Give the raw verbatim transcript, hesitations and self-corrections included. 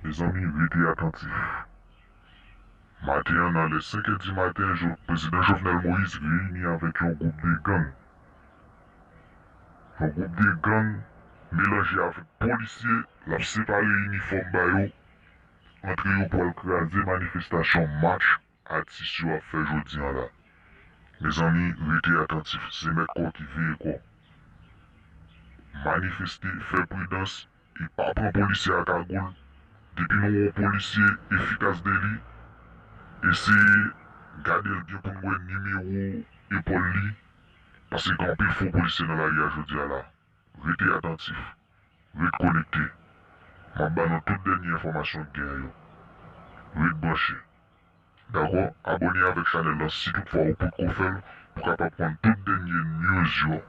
Mezanmi, rete atantif. Maten an, nan lè senk è di maten, Jo- Prezidan Jovenel Moïse reyini avèk yon gwoup de gang. Yon gwoup de gang melanje avèk polisye, l ap separe inifòm ba yo, antre yo pou al kraze manifestasyon, match atis yo ap fè jodi an la. Mezanmi, rete atantif, se mèt kò ki veye kò. Manifeste, fè pridans, e pa pran polisye a kagoul. Depi nou wè yon polisye efikas de li, eseye gade l byen pou n wè nimewo epòl li, paske gen anpil fo polisye nan lari a jodi a la. Rete atantif, ret konekte. M ap ba nou tout dènye enfòmasyon k genyen yo. Ret branche. Dakò? Abòne avèk chanèl lan si toutfwa ou potko fè l, pou kapab konn tout dènye news yo.